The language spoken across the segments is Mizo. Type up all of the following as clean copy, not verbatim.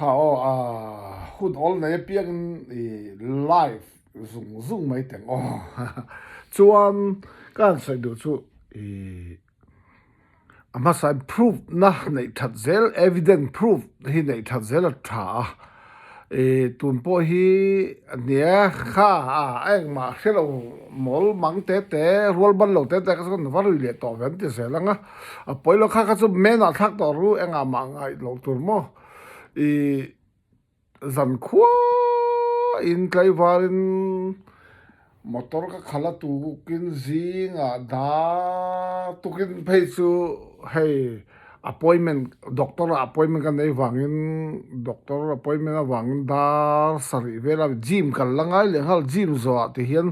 Kha aw a hun awl nei apiangin i live zung zung mai teng aw. Chuan ka han sawi duh chu i a hmasa in proof na neih that zel evidence proof hi neih that zel a tha a i tun pawh hi nia kha a engmah hre lo mawl mang te te rual ban lo te te kha chuan va rui leh tawh ve an ti zel ang a a pawi lo kha kha chu men ah thlak tawh ru engah mah ngaih loh tur maw. I zan khuaa in tlaivarin motor ka khalh a tukin zingah da tukin phei chu hei appointment doctor ah appointment ka nei vangin doctor appointment avangin dar sarih vela gym kal la ngai leh nghal gym zawhah ti hian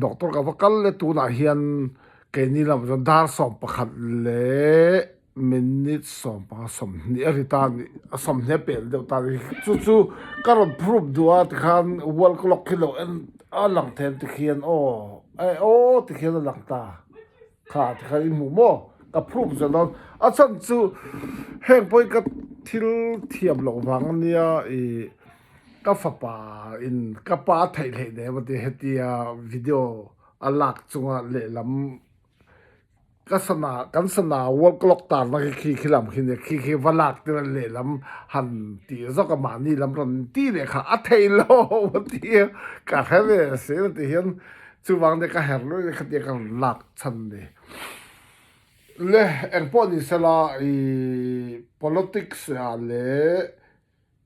doctor ka va kal leh tunah hian keini lamah chuan dar 11 leh Minute 15 20 a ri ta a nih, a 20 a pel deuh ta a nih. Chu chu ka rawn proof duh a tikhan wall clock khi lo en a lang thei ang tikhian aw eh aw tikhian a lang ta kha tikhan i hmuh maw ka proof zel dawn. A chhan chu heng pawhin ka thil thiam loh vang a nia ih ka fapa in ka pa a theih hleih nem a ti hetia video a lak chunga lehlam Ka sana, kan sana wall clock tarna khi khi khi lam khi nia, khi khi va lak tir a lehlam han tih zawk a mahni lam rawn tih leh kha a thei lo a ti a, ka hre ve si a ti hian chuvang nia ka herh luih a khatia ka rawn lak chhan ni. Le engpawh ni sela ih politics ah leh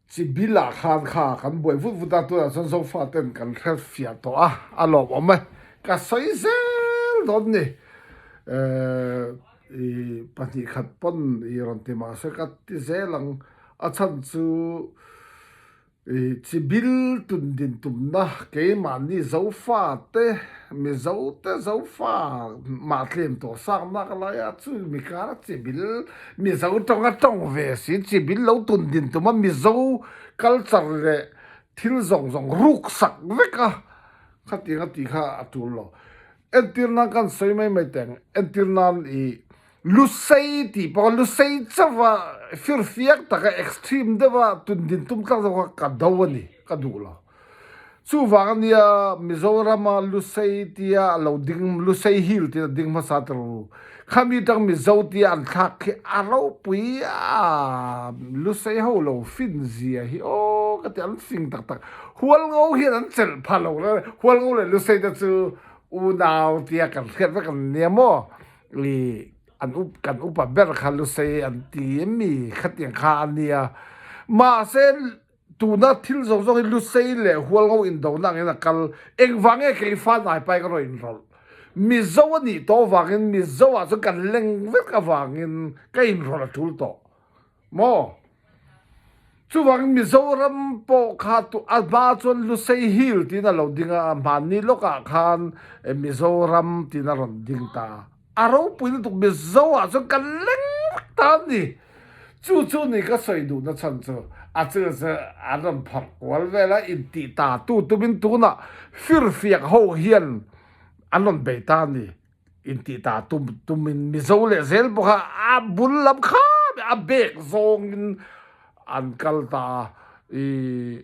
Chi bilah khan kha kan buai vut vut a, tunah chuan Zofa ten kan hre fiah tawh a, a lawmawm e. Ka sawi zel dawn ni. I 2 khat pawn i rawn ti mah se ka ti zel ang. A chhan chu i chi bil tun din tumna keimahni Zofa te, Mizo te Zofa mah tlem tawh sakna ka lai a, chu mi kara chi bil Mizo tawng a tawng ve si, chibil lo tun din tum a Mizo culture leh thil zawng zawng ruk sak vek a, khatiang a tih kha a tul lo. Entir nan kan sawi mai mai teng, entir nan i Lusei tih pawh kha Lusei chauh a firfiak taka extreme deuh a tun din tum tlak zawk kha ka do a ni, ka duh lo. Chuvang a nia Mizorama Lusei tia a lo ding, Lusei Hill tia a ding hmasa ta ru. Khami tang Mizo tia an thlak khi a ropui a, Lusei ho lo fin zia hi aw ka ti, an fing tak tak. Hualngo hian an chelh pha lo reng reng, Hualngo leh Lusei te chu unau tia kan hriat vek an nia maw? I an up, kan upa ber kha Lusei an ti em mi khatiang kha a nia. Mahse Tuna thil zawng zawng hi Lusei leh Hualngo indona angin a kal. Engvang nge kei fa naipai ka rawn inrawlh? Mizo a nih tawh avangin Mizo ah chuan kan leng vek avangin ka inrawlh a tul tawh maw? Chuvangin Mizoram pawh kha tu a hma chuan Lusei Hill tiin a lo ding a, hmanni lawkah khan Mizoram tiin a rawn ding ta a. A ropui lutuk Mizo ah chuan kan leng vek ta a ni. Chu chu ni ka sawi duhna chhan chu a chu chu an rawn phawrh kual vel a, intih ta tu tumin tunah firfiak ho hian an rawn bei ta a ni. Intih ta tum tumin Mizo leh zel bawk a, a bul lam kha a bek zawngin an kal ta a. Ih.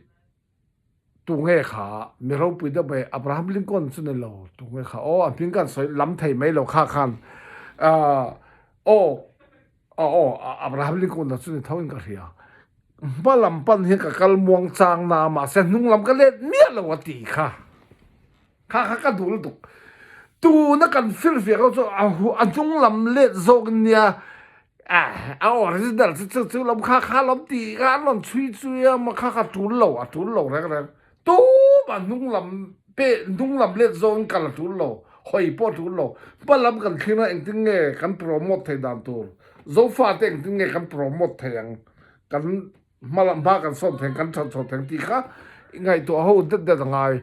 Tunge kha mi ropui deuh mai Abraham Lincoln chu ni lo tunge kha aw a hming kan sawi lam thei mai lo kha khan aw aw Abraham Lincoln chu ni tho in ka hria hma lam pan hian ka kal muang chang na mahse hnung lam ka let miah lo a tih kha. Kha kha ka duh lutuk. Tuna kan firfiak ho chu a hnung lam let zawk in nia a original chu chu chu lam kha kha lam tih kha an rawn chhui chui a kha kha tul lo a tul lo reng reng. Tumah hnung lam pe hnung lam let zawk in kal a tul lo hawi pawh a tul lo. Hma lam kan thlir a engtin nge kan promote thei dan tur Zofa te engtin nge kan promote thei ang kan Hma lam hma kan sawm theng kan that chho theng tih kha i ngaihtuah ho det det a ngai.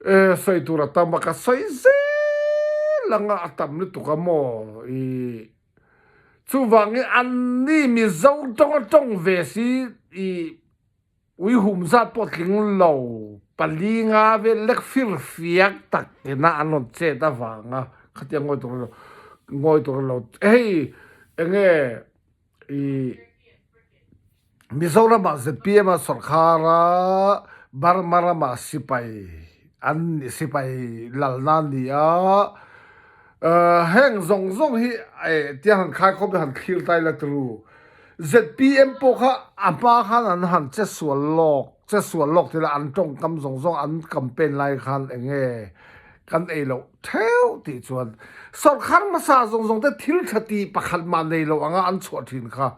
E sawi tur a tam a ka sawi zel anga a tam lutuk a maw i chuvangin an ni Mizo tawng a tawng ve si i ui hum zat pawh tling lo 4 nga vel lek fir fiak tak ina an rawn chet avanga khatia ngawi tur lo ngawi tur lo hei enge i. Mizoramah zpm a sawrkhar a, Burma ramah sipai an sipai lalna an ni a, heng zawng zawng hi tiang han khai khawp hi han thlir ta ila turu. Zpm pawh kha a hma khan an han che sual lawk, che sual lawk tila an tawngkam zawng zawng an campaign lai khan eng nge kan ei loh theuh tih chuan sawrkhar hmasa zawng zawng te thil tha tih pakhat mah nei lo anga an chhuah thin kha.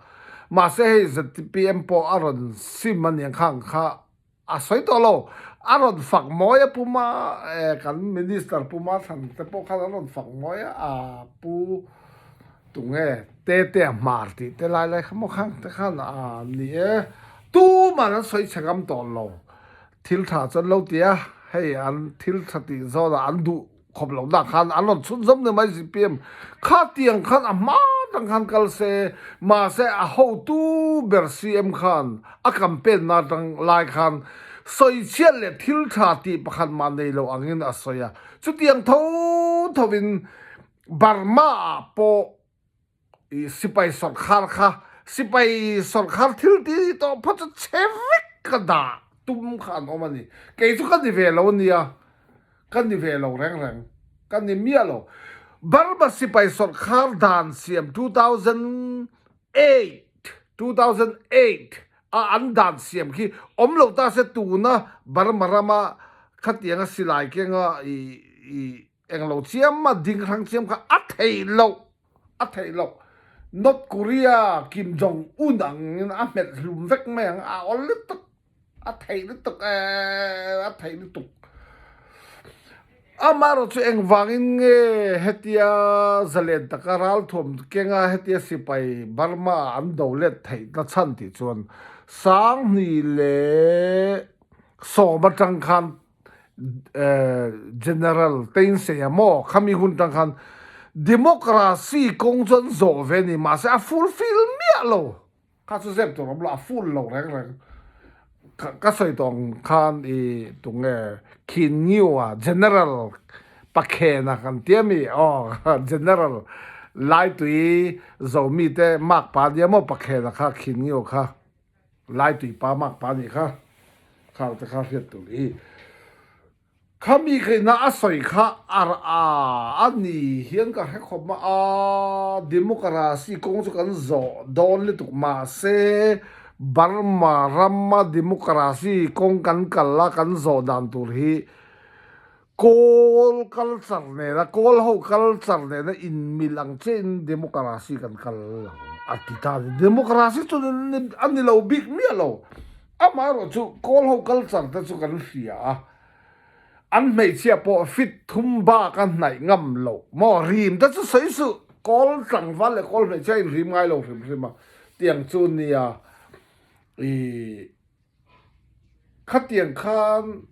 Mahse hei zpm pawh a rawn sim a niang khang kha a sawi tawh lo. A rawn fak mawi a Pu Ma kan Minister Pu Ma Thlan te pawh khan an rawn fak mawi a, a Pu tunge Tetea Hmar tih te lai lai kha maw khang te khan a ni e. Tuman an sawi chhe ngam tawh lo. Thil tha chuan lo ti a, hei an thil tha tih zawnah an duh khawp lo nak khan an rawn chhunzawm ni mai zpm kha tiang khan a hma tang khan kal se mahse a hotu ber CM khan a campaign na tang lai khan sawichhiat leh thil tha tih pakhat mah nei lo angin a sawi a chutiang tho tho in Burma ah pawh I sipai sawrkhar kha sipai sawrkhar thil ti tawh phawt chu chhe vek ka dah tum kha an awm a ni. Kei chu ka ni ve lo a nia, ka ni ve lo reng reng, ka ni miah lo. Burma sipai sawrkhar dan siam 2008, 2008 a an dan siam khi awm lo ta se tuna Burma rama khatianga silai kenga i i Englo chiam a ding hrang chiam kha a theih loh, a theih loh. North Korea Kim Jong Un angin a hmet hlum vek mai ang, a awl lutuk, a theih lutuk ee, a theih lutuk. Amaherawh chu engvangin nge hetia zalen taka ralthuam kenga hetia sipai Burma ah an do let theih na chhan tih chuan Sanghni leh Sawm atang khan General Thein Sein a maw khami hun tang khan democracy kawng chu an zawh ve a ni mahse a fulfill miah lo kha chu zep tur awm lo a full lo reng reng ka sawi tawh ang khan i tunge Khin Ngiu a General Pakhena kan tia mi aw General Laitui Zomi te makpa nia maw Pakhena kha Khin Ngiu kha. Laitui pa mak pa nih kha khang te kha hriat tur i khami kha ina a sawi kha ar a a ni hian ka hre khawp ma a democracy kawng chu kan zawh dawn lutuk mahse Burma rama democracy kawng kan kal a kan zawh dan tur hi Kawl culture nena, Kawl ho culture nena inmil ang chiahin democracy kan kal ang a ti ta a ni. Democracy chu a ni lo bik miah lo. Amaherawh chu Kawl ho culture te chu kan hria a, an hmeichhia pawh fit thum bak a hnaih ngam lo maw? Rim te chu sawi suh, Kawl tlangval leh Kawl hmeichhia in rim ngai lo hrim hrim a, tiang chu nia i. Khatiang khan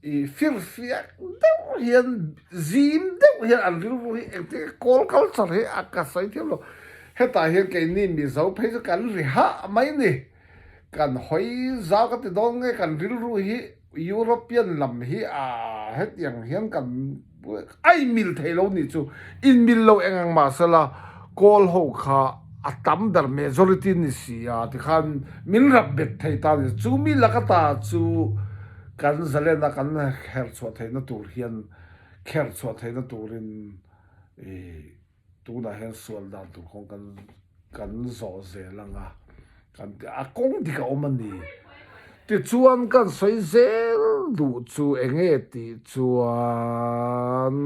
i firfiak deuh hian zim deuh hian an rilru hi engtin nge kawl culture hi a ka sawi thiam lo. Hetah hian keini Mizo phei chu kan ri hah mai ni. Kan hawi zau ka ti dawn nge kan rilru hi European lam hi a hetiang hian kan A inmil thei lo nih chu inmil lo eng ang mah sela kawl ho kha a tam ber majority ni si a tikhan min rap bet thei ta ni. Chu mi laka ta chu kan zalen a kan her chhuah theihna tur hian kher chhuah theihna turin ih Tunah hian sual dan tur kawng kan kan zawh zel ang a, kan ti a kawng dik a awm a ni. Tichuan kan sawi zel duh chu eng nge tih chuan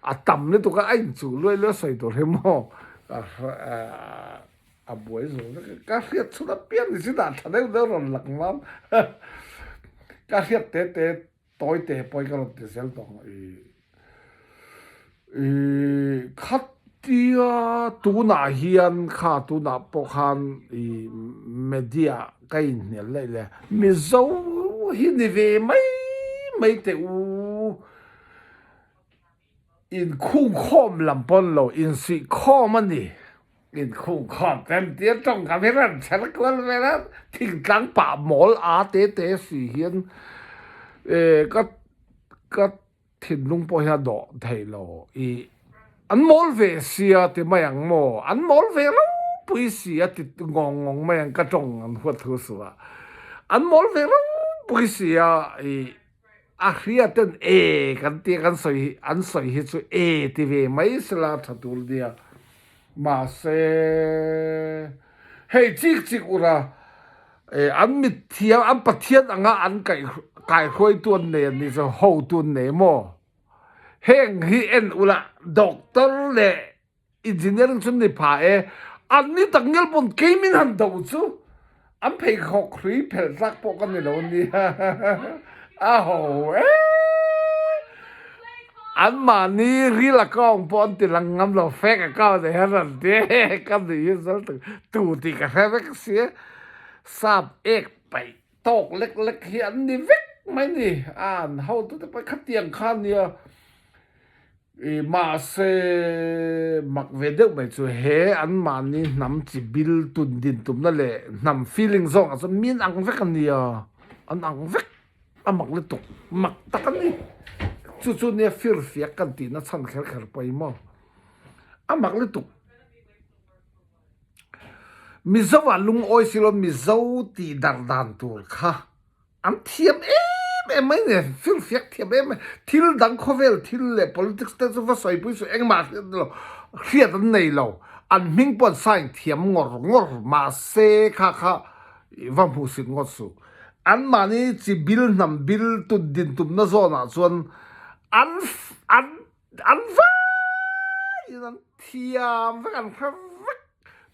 a tam lutuk a, a inchuh luai luai a sawi tur hi maw a buai zo vek a, ka hriat chhun apiang ni chin ah tha deuh deuh rawn lang mam ka hriat te te Tawi te pawi ka rawn ti zel tawh ang i i khatia tunah hian kha tunah pawh khan i media ka inhnial laih le Mizo hi ni ve mai mai teh u. Inkhungkhawm lam pawn lo insuihkhawm a ni. Inkhungkhawm kan tia tawngkam hi ran chher kual vel a, thingtlang pah mawl a te te si hian ka ka thinlung pawh hi a dawh thei lo. I an mawl ve sia ti mai ang maw? An mawl ve ropui. ropui si a ti ngawng ngawng mai ang ka tawng an huat thu suh a. An mawl ve ropui si a i a hria ten e kan tia kan sawi hi an sawi hi chu e ti ve mai sela tha tur nia. Mahse hei chik chik ura e an mithiam an Pathian anga an kaih kaihruaitu an nei an nih chu hotu an nei maw? Heng hi en ula doctor leh engineering chu ni pha e, an ni tak ngial pawn kei min han do chu an pheikhawk hrui phelh tlak pawh ka ni lo ania a ho e. An mahni real account pawh an ti lang ngam lo fake account nei hian an ti e ka nuih hi zal tak tu tih ka hre vek sia sap ek paih tawk lek lek hi an ni vek mai ni a an hotute pawh khatiang kha nia ih mahse mak ve deuh mai chu he an mahni hnam chi bil tun din tumna leh hnam feeling zawk ah chuan mi an ang vek a nia an ang vek a mak lutuk mak tak a ni chu chu nia firfiak kan tihna chhan kher kher pawimawh a mak lutuk. Mizo ah lungawi si lo Mizo tih darh dan tur kha an thiam em em mai ni, firfiak thiam em em. Thil dang khawvel thil leh politics te chu va sawipui suh engmah hriat lo, hriat an nei lo. An hming pawh an sign thiam ngawr ngawr mahse kha kha va hmuhsit ngawt suh. Anmahni chi bil hnam bil tut din tumna zawnah chuan an an An vaiin an thiam vek, an hre vek,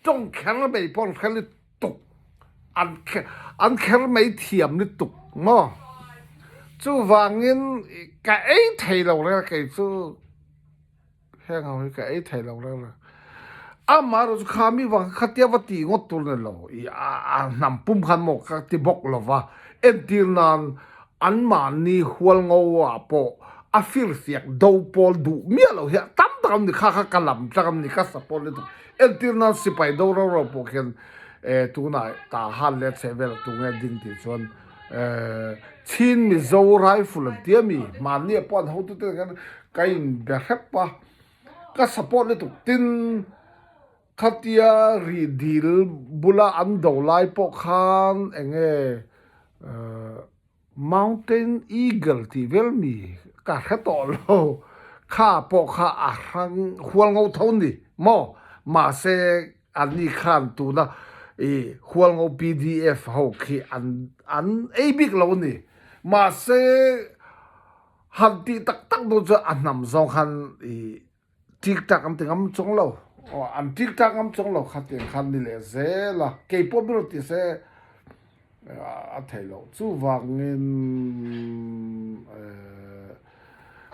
tawng kher mai pawh an hre lutuk, an an kher mai thiam lutuk maw? Chuvangin ka ei thei lo reng a kei chu heng ho hi ka ei thei lo reng reng. Amaherawh chu kha mi vang khatia va tih ngawt tur ni lo, i a hnam pum khan maw ka ti bawk lo va, entir nan Anmahni hualngo ah pawh a firfiak do pawl duh miah lo hi a tam tak an ni kha kha ka lam tlang an ni ka support lutuk entir nan sipai do ro ro pawh khian eh tunah tah han leh chheh vel tunge ding tih chuan eh Chin Mizo rifle an ti ami hmanni ah pawh an hotu te khan ka in be hrep a ka support lutuk tin Khatia rih dil bula an do lai pawh khan enge Mountain Eagle tih vel mi ka hre tawh lo, kha pawh kha a hrang hual ngo tho ni maw? Mahse anni khan tuna i hual ngo pdf ho khi an an ei bik lo ni. Mahse han tih tak tak dawn chuan a hnam zawng khan i Tik tak an ti ngam chuang lo. Aw, an tik tak ngam chuang lo kha tiang khan ni leh zel a. Kei pawh ber ti se a thei lo. Chuvangin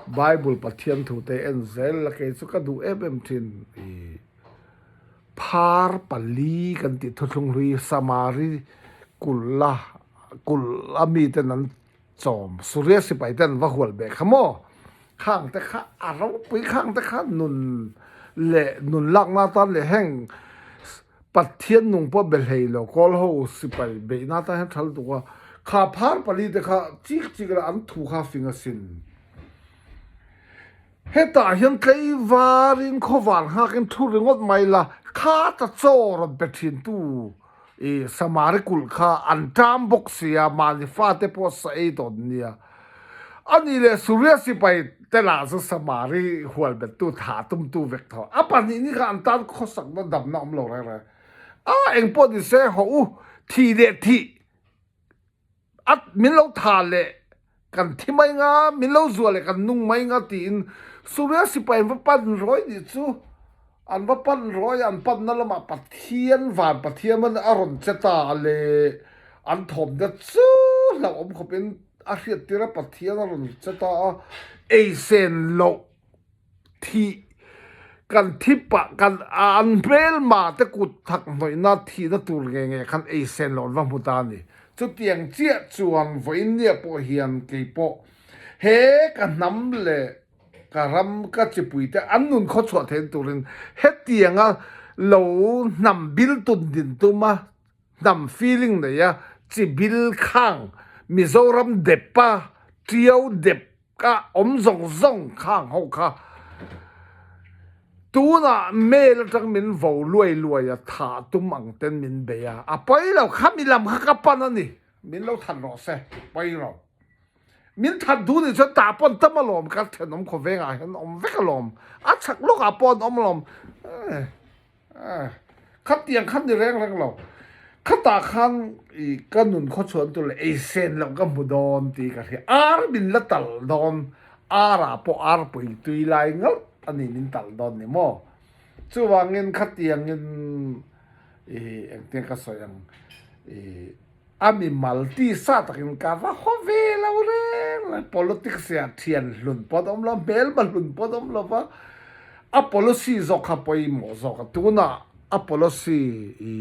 Bible Pathian thu te en zel la kei chu ka duh em em thin i phar pali kan tih thuthlung hlui Samari kulh a kulh a miten an Chawm Suria sipai te an va hual beh kha maw? Khang te kha a ropui khang te kha nun leh nun lakna atan leh heng Pathian nung pawh be hlei lo kawl ho sipai beihna atan hian thal tuk a, kha phar pali te kha chik chik la an thu kha fing asin. Hetah hian tlaivarin khawvar nghakin thu ringawt mai la kha ta chaw rawn pe thin tu I Samari kulh kha an ṭam bawk sia, mahni fate pawh sa ei dawn nia. A nih leh Suria sipai te lah chu Samari hual bettu thah tumtu vek tho. A pahnihni kha an tan khawsakna damna awm lo reng reng. A engpawh ni se haw u, thih leh thih. A min lo tha leh kan thi mai nga, min lo zuah leh kan nung mai nga tiin Suria sipai an va pan rawi nih chu an va pan rawi a, an panna lamah Pathian van Pathian man a rawn che ta a le an thawmna chu hlauhawm khawpin a hriattir a Pathian a rawn che ta a, eisen loh Thih kan thi pah kan an hmelma te kut thak hnawihna thihna tur nge nge khan ei sen loh an va hmu ta a ni. Chutiang chiah chuan vawiinnia pawh hian kei pawh he ka hnam leh ka ram ka chipui te an nun khaw chhuah theihna turin hetianga lo hnam bil tun din tuma hnam feeling neia chi bil khang Mizoram depa Tiau dep Ka awm zawng zawng khang ho kha. Tunah mail atang min vo luai luai a, thah tum ang ten min bei a, a pawi lo, khami lam kha ka pan a ni, min lo that rawh se, pawi lo. Min that duh nih chuan tah pawn tam alawm, ka thenawm khawvengah hian awm vek alawm, a chhak lawkah pawh an awm alawm. Khatiang khan ni reng reng lo, khatah khan i ka nun khawchhuan tur leh eisen loh ka hmu dawn tih ka hria, ar min la tal dawn, arah pawh arpui tui lai ngalh a ni min tal dawn ni maw? Chuvangin khatiangin i engtin ka sawi ang i. A mimal tisa takin ka va haw ve lo reng reng. Politics hian thian hlun pawh an awm lo, hmelma hlun pawh an awm lo va, a policy zawk kha pawimawh zawk a. Tunah a policy i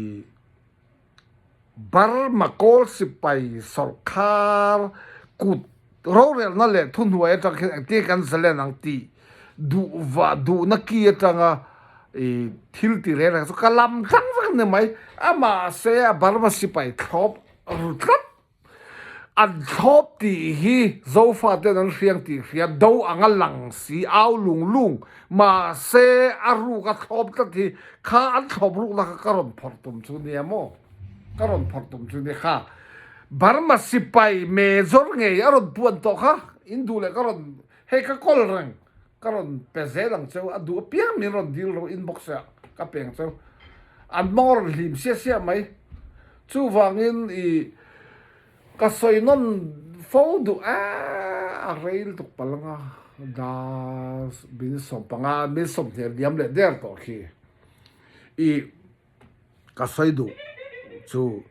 Burma kawl sipai sawrkhar kut rorelna leh thuhnuai atang khian engtin kan zalen ang tih duh va duhna ki atanga i thil ti reng reng chu ka lam tlang vek ni mai. Amahse a Burma sipai thlawp ru tlat. An thlawp tih hi Zofa ten an hriang tih hria do anga lang si au lung lung mahse a ruk a thlawp tlat hi kha an thlawp rukna kha ka rawn phawrh tum chu nia maw? Ka rawn phawrh tum chu nia kha Burma sipai major ngei a rawn puan tawh kha in duh leh ka rawn hei ka kawl reng. Ka rawn pe zel ang cheu, a duh apiang min rawn dil rawh inbox ah ka pe ang cheu. An hmang a rawn hlim siah siah mai. Chuvangin i ka sawi nawn fo duh a, a rei lutuk palh anga dar min 15 min 20 liam leh der tawh khi. I ka sawi duh chu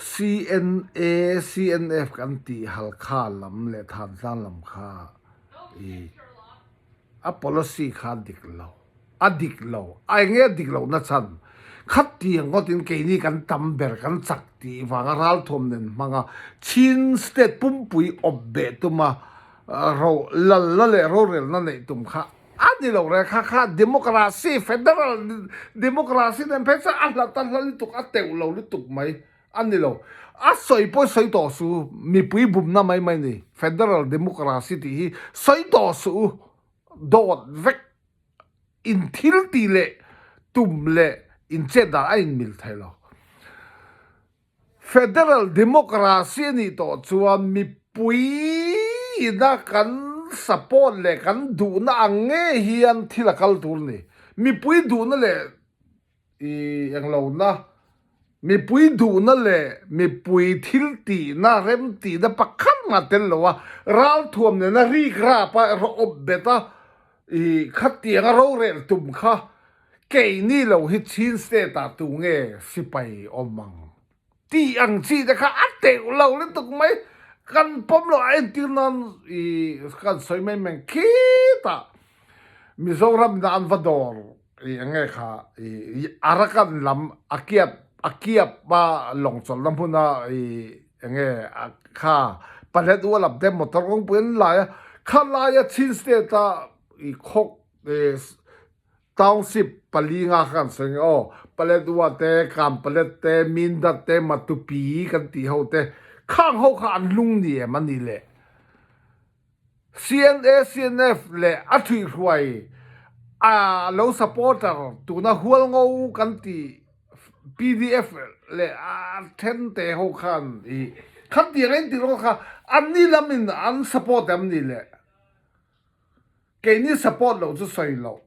CNA, CNF kan tih Halkha lam leh Thantlang lam kha i a policy kha a dik lo, a dik lo, a eng nge a dik lohna chhan? Khatiang ngawtin keini kan tam ber kan chak tih vanga ralthuam nen hmanga Chin state pumpui awp beh tuma ro lalna leh rorelna neih tum kha A ni lo reng kha kha democracy federal democracy nen phei chuan a hlat a hla lutuk a teuh lo lutuk mai a ni lo. A sawi pawh sawi tawh suh u, mipui bumna mai mai ni. Federal democracy tih hi sawi tawh suh u, dawt vek in thil tih leh tum leh in chet dan a inmil thei lo. Federal Democracy a nih tawh chuan mipui ina kan support leh kan duhna ang ngei hian thil a kal tur a ni. Mipui duhna leh i englohna, mipui duhna leh mipui thil tihna, remtihna pakhat mah tel lo a, ralthuam nena rik rap a, awp bet a, i khatianga rorel tum kha Keini lo hi Chin state ah tu nge sipai awm ang tih ang chi te kha a teuh lo lutuk mai, kan pawm lo a entir nan i kan sawi mai mai khitah Mizoram in an va dawr i eng nge kha i Arakan lam a kiap a kiap a lawng chawlhna hmuna i eng nge kha Palet Ualap te motor kawngpui an lai a, khalaia Chin state a i khawk Township pali nga kha kan sawi nge aw, Paletwa te, Kampalet te, Mindat te, Matupi kan tih ho te, khang ho kha an lung ni em a ni le. CNA, CNF leh a thuihhruai a lo supporter tuna Hualngo kan tih pdf leh a then te ho khan i khatiang a inti rawng kha anni lamin an support em ni le. Keini support loh chu sawi loh.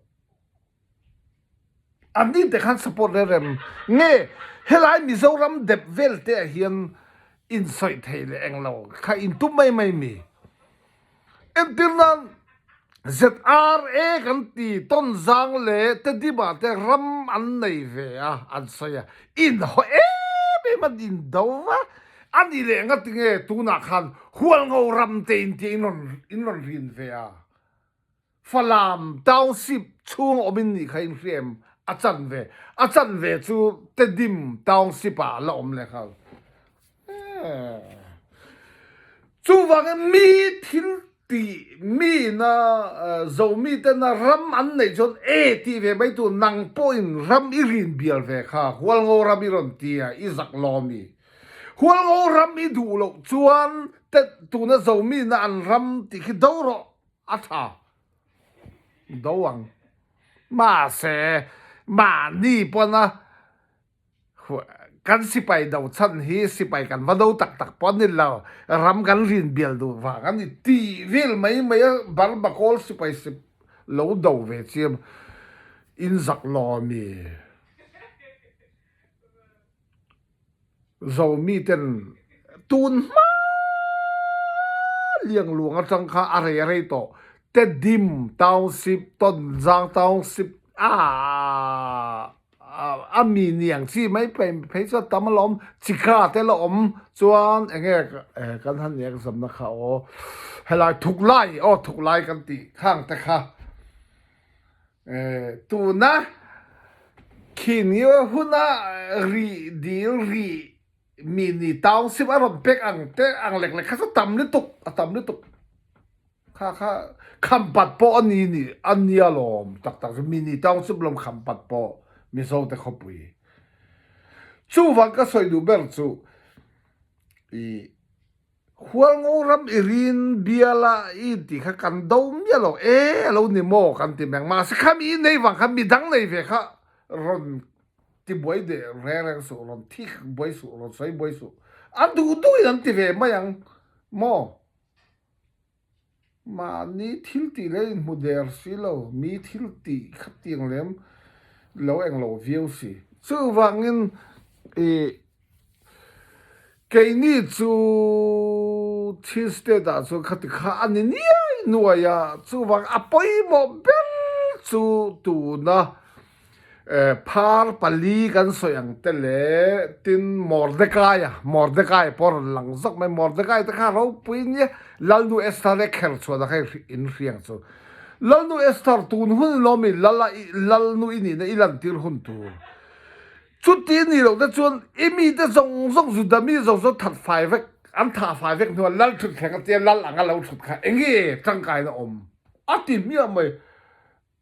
Anni te khan support reng reng nge helai Mizoram dep vel te ah hian in sawi thei leh eng lo kha in tum mai mai mi. Entir nan ZRA kan ti Tonzang leh Tedima te ram an nei ve a an sawi a in haw em em an in do va a ni leh nga tinge tunah khan Hualngo ram te in tih in rawn in rawn rin ve a, Falam Township chhung awm in nih kha in hria em? A chan ve, a chan ve chu Tedim Township ah a la awm leh nghal. Chuvangin mi thil tih mi na Zomi tena ram an neih chuan e tih ve mai tur nang pawhin ram i rin bial ve kha Hualngo ram i rawn ti a, i zak lawm i. Hualngo ram i duh loh chuan te tuna Zomi na an ram tih khi do rawh a tha do ang. Mahse, mahni pawn a kan sipai do chhan hi sipai kan va do tak tak pawh a ni lo, ram kan rin bial duh vang a ni tih vel mai mai a Burma kawl sipai sip lo do ve chiam in zak lo a mi. Zomi ten tun hma liang luang atang kha a rei a rei tawh Tedim Township, Tonzang Township ah a mi niang chi mai phei chuan tam a la awm, Chika te la awm chuan enge kan han exam na kha aw helai Thuklai aw Thuklai kan tih khang te kha. Tuna khini huna rih dil rih mi ni township a rawn pek ang te ang lek lek kha chu tam lutuk a tam lutuk kha kha khampat pawh a ni ni a nia lawm tak tak chu mini township lawm khampat pawh Mizo te khawpui chuvang ka sawi duh ber chu ih Hualngo ram i rin bial a i tih kha kan do miah lo e a lo ni maw kan ti meng mahse kha mi nei vang khan midang nei ve kha rawn ti buai deh reng reng suh rawn thik buai suh rawn sawi buai suh a duh duh in an ti ve mai ang maw. Mahni thil tih leh inhmu der si lo, mi thil tih kha tiang lem lo eng lo viau si. Chuvangin i keini chu Chin State ah chuan khati kha a ni niai nuai a, chuvang a pawimawh ber chu tuna Phar pali kan sawi ang te leh tin Mordecai-a, Mordecai pawh rawn lang zawk mai, Mordecai te kha ropui nia Lalnu Esther e kher chhuahna kha in hriang chu. Lalnu Esther tun hun lawm i lal a Lalnu i nihna i lantir hun tur. Chuti ni loh te chuan i mite zawng zawng Juda mi zawng zawng that fai vek, an thah fai vek hnuah Lal thut thleng a tia Lal anga lo thut kha enge tangkaina awm a ti hmiah mai.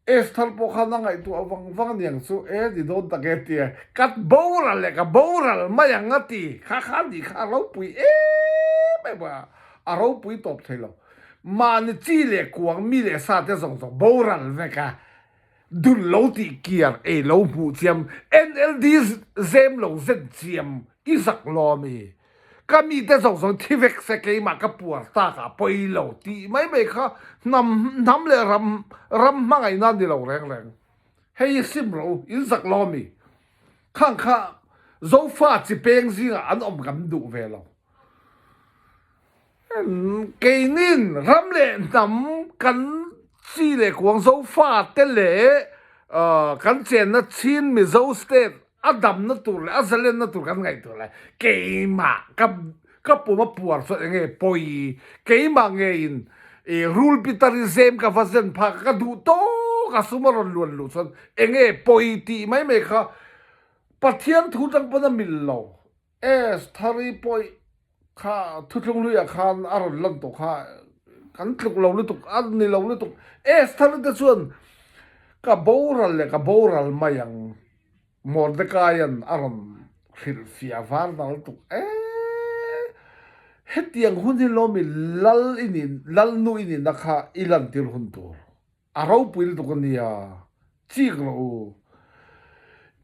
Esther pawh khan a ngaihtuah vang vang aniang chu e ni dawn tak e tia ka boral leh ka boral mai ang a ti kha kha ni kha a ropui em em a, a ropui tawp thei lo. Mahni chi leh kuang mi leh sa te zawng zawng boral vek a, dun lo tih kiar ei lo hmuh chiam NLD zem lo zen chiam i zak lo ami? Ka mite zawng zawng thi vek se keimah ka puar tak ah pawi lo tih mai mai kha hnam hnam leh ram ram hmangaihna ni lo reng reng. Hei hi sim rawh u, in zak lo ami? Khang kha Zofa chi peng zingah an awm kan duh ve lo. Keinin ram leh hnam kan chi leh kuang Zofa te leh kan chenna Chin Mizo state a damna tur leh a zalenna tur kan ngaihtuah lai keimah ka ka pum a puar chuan enge pawi keimah ngeiin ih rul pitar i zem ka va zen phak a ka duh tawk a sum a rawn luan luh chuan enge pawi tih mai mai kha Pathian thu tang pawn a mil lo Esthari pawh kha thuthlung hluiah khan a rawn lan tawh kha kan tluk lo lutuk a ni lo lutuk Esthari te chuan ka boral leh ka boral mai ang Mordecai-a'n a rawn hrilh fiah var dal lutuk e hetiang hun hi lawmi lal i nih lalnu i nihna kha i lantir hun tur. A ropui lutuk a nia, chik rawh u.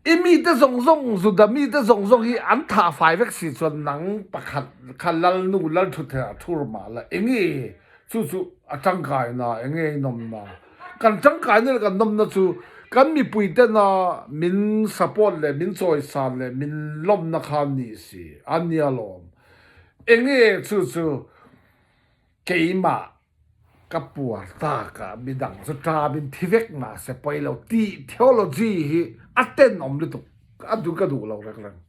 I mite zawng zawng, Juda mite zawng zawng hi an thah fai vek si chuan nang pakhat kha Lalnu Lalthuttheh ah thur mah la, enge chu chu a tangkaina, enge i nawmna? Kan tangkaina leh kan nawmna chu kan mipui tena min support leh min chawisan leh min lawmna kha a ni si, a nia lawm. Enge chu chu keimah Ka puar tak a, midang chu ṭamin thi vek mah se pawi lo tih theology hi a tenawm lutuk, a duh ka duh lo reng reng.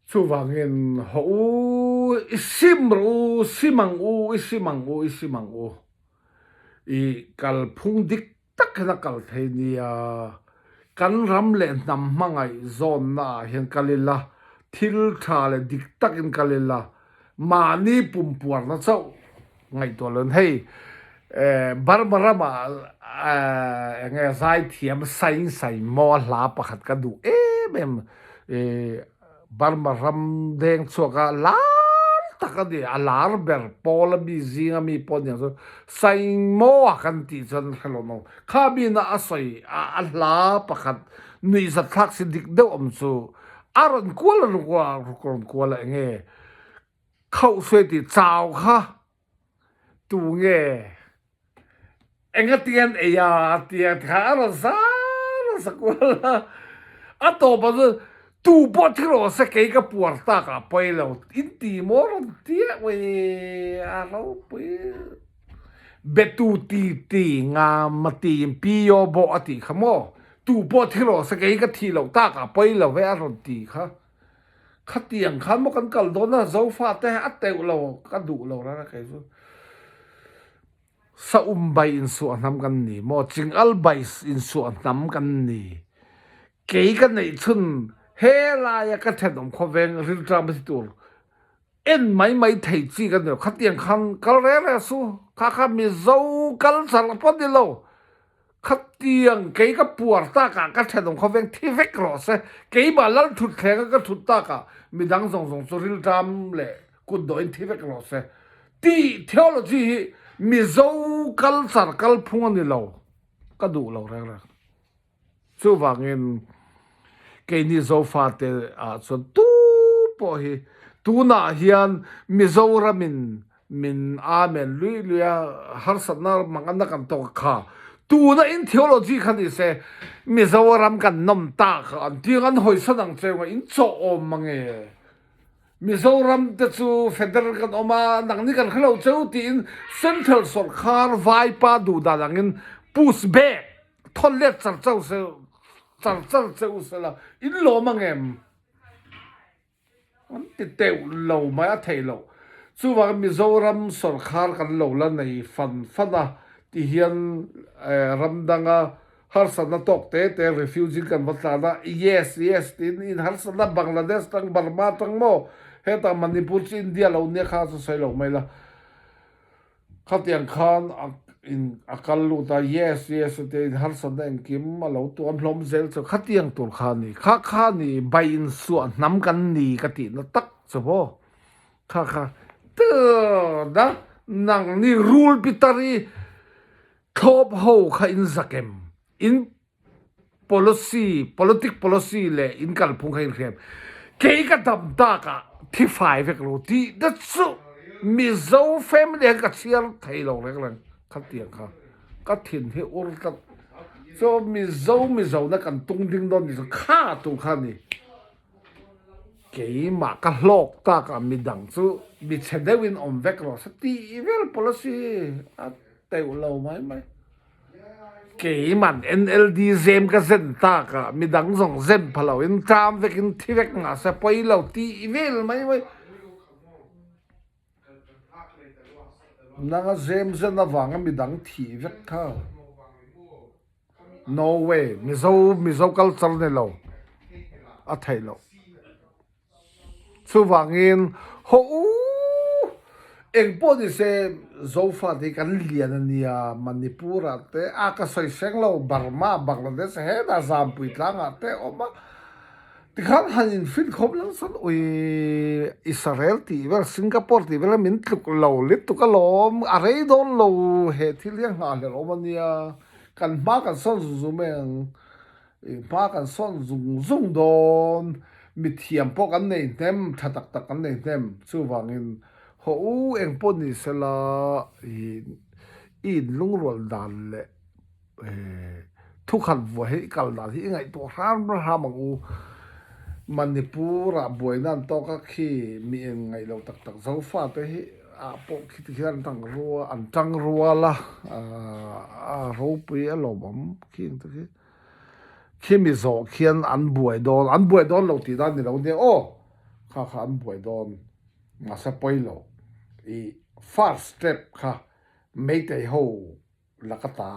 Chuvangin haw u, i sim rawh u, sim ang u, i sim ang u, i sim ang u. I kalphung dik tak hian a kal thei nia. Kan ram leh hnam hmangaih zawnna ah hian kal ila, thil tha leh dik takin kal ila, mahni pumpuarna chauh ngaihtuah lo in hei Burma ramah eng nge zaithiam Sain Sain maw a hla pakhat ka duh em em Burma ram deng chhuak a lar. tak a ni, a lar ber pawl a mi zinga mi pawh aniang chu Saingmaw a kan tih chuan hre lo no. Kha mi na a sawi a hla pakhat nuihzat thlak si dik deuh awm chu a rawn kual a rawn kual a enge khauh suai tih chau kha tu nge Engati an ei a tia kha a rawn sa nasa kual a, a tawpah chuan tu pawh thi rawh se kei ka puar tak ah pawi lo in ti maw rawn tia ui a ropui betu ti ti ngam a ti in pi aw bawh a tih kha maw tu pawh thi rawh se kei ka thih loh tak ah pawi lo ve a rawn ti kha khatiang khan maw kan kal dawn a Zofate a teuh lo ka duh lo rara kei chu. Saum bai insuah hnam kan ni maw? Chingal bai insuah hnam kan ni. Kei ka neih chhun helaia ka thenawm khawveng rilṭam a si tur en mai mai thei chi ka ni lo. Khatiang khan kal reng reng su. Kha kha Mizo culture pawh ni lo. Khatiang kei ka puar takah ka thenawm khawveng thi vek rawh se. Keimah lal thut thlenga ka thut takah midang zawng zawng chu rilṭam leh kut dawhin thi vek rawh se. Tih theology hi Mizo culture kalphung a ni lo, ka duh lo reng reng. Chuvangin keini Zofate ah chuan tu pawh hi tunah hian Mizoramin min Amen lui lui a, harsatna manganna kan tawk kha tuna in theology kha ni se Mizoram kan nawm ta kha an tiang an hawisan ang cheu nga in chawh awm mange. Mizoram te chu federal kan awm a, nangni kan hre lo cheu tiin central sawrkhar vaipa duh dan angin push back thawn let char char char char cheu sela in lawm ang em? An ti teuh lo mai a theih loh. Chuvangin Mizoram sawrkhar kan lo la nei fan fan a ti hian ram danga Harsatna tawk te te refugee kan va tlan a, yes yes tiin in harsatna Bangladesh tang Burma tang maw hetah Manipur chu India lo nia kha chu sawi lo mai la khatiang khan a in a kal lut a yes yes tia in harsatna engkim a lo tuam hlawm zel chu khatiang tur kha a ni kha kha ni bai insuah hnam kan ni ka tihna tak chu maw kha kha tuna nangni rul pitar i Thlawp ho kha in zak em? In policy, politic policy leh in kalphung kha in hria em? Kei ka dam tak ah thi fai vek lo tih te chu Mizo family ah hian ka chhiar thei lo reng reng khatiang kha ka thin hi ur tlat. Chuan Mizo Mizo na kan tung ding dawn tih chu kha tur kha a ni. Keimah ka hlawk tak ah midang chu mi chhe deuh in awm vek rawh se tih vel policy a teuh lo mai mai. Keiman NLD zem ka zen tak ah midang zawng zem pha lo in ṭam vek in thi vek ngah se pawi lo tih vel mai mai. Nanga zem zen avanga midang thih vek kha. No way, Mizo Mizo culture ni lo a theih loh. Chuvangin haw u eng pawh ni se Zofa te hi kan lian a nia Manipur ah te a ka sawi seng lo Burma Bangladesh hetah Zampui tlangah te a awm a tikhan han in fin khawp lo chuan ui Israel tih vel Singapore tih vel min tluk lo lutuk alawm a rei dawn lo he thil hi a nghahhlelh awm a nia kan hma kan sawn zung zung mai ang. I hma kan sawn zung zung dawn, mithiam pawh kan nei hnem, tha tak tak kan nei hnem, chuvangin haw u eng pawh ni sela i i inlungrual dan leh thukhat vuah hi i kal dan hi i ngaihtuah hram hram ang u. Manipur ah buaina an tawk a khi mi eng ngaih lo tak tak Zofate hi ah pawh khi ti khian an tang rual an tang rual a, a ropui a lawmawm khi ang te khi. Khimi zawh khian an buai dawn, an buai dawn lo tih dan ni lo nia aw, kha kha an buai dawn mahse pawi lo, i first step kha Meitei ho laka ta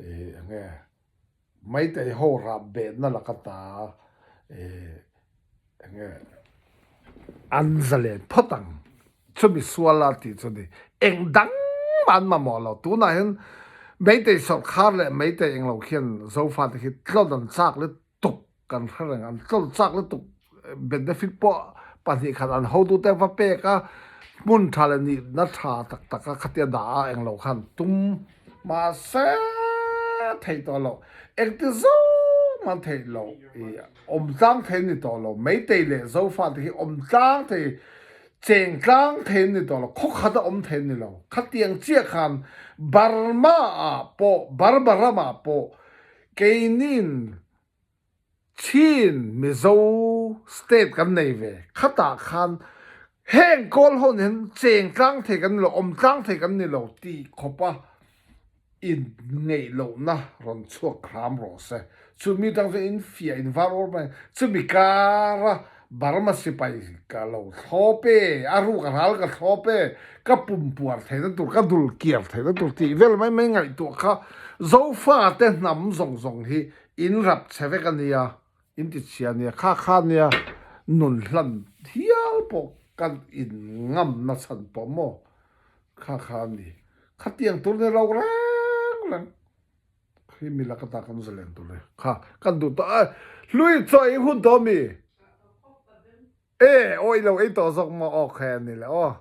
ih enge Meitei ho rap behna laka ta ih enge an zalen phawt ang. Chumi sual a tih chu ni. Eng dang mah an mamawh lo. Tunah hian Meitei sawrkhar leh Meitei englo khian Zofate khi tlawn an chak lutuk kan hre reng. An tlawn chak lutuk benefit pawh pahnih khat an hotute va pek a, hmun tha leh nihna tha tak tak a khatia dah a englo khan tum mahse theih tawh loh. Engti zawng an theih loh i awm tlang thei an ni tawh lo. Meitei leh Zofa te hi awm tlang thei, cheng tlang thei an ni tawh lo, khawkhat a awm thei an ni lo. Khatiang chiah khan Burma ah pawh, Burma ramah pawh keinin Chin Mizo state kan nei ve. Khatah khan heng kawl ho nen cheng tlang thei kan ni lo, awm tlang thei kan ni lo tih khawpa in ngeih lohna rawn chhuak hram rawh se. Chumi tang chuan in fiah in var awr mai. Chumi kara Burma sipai ka lo thlawp e, a ruk a ral ka thlawp e, ka pum puar theihna tur, ka dul kiar theihna tur tih vel mai mai ngaihtuah kha Zofate hnam zawng zawng hi In rap chhe vek a nia, in ti chhia a nia, kha kha nia nun hlan hial pawh kan in ngam na chhan pawh maw kha kha a ni. Khatiang tur ni lo reng reng khi mi laka ta kan zalen tur e kha kan duh tawh a, hlui chaw ei hun tawh a mi? E, awi lo ei tawh zawk maw? Aw kha a ni le aw.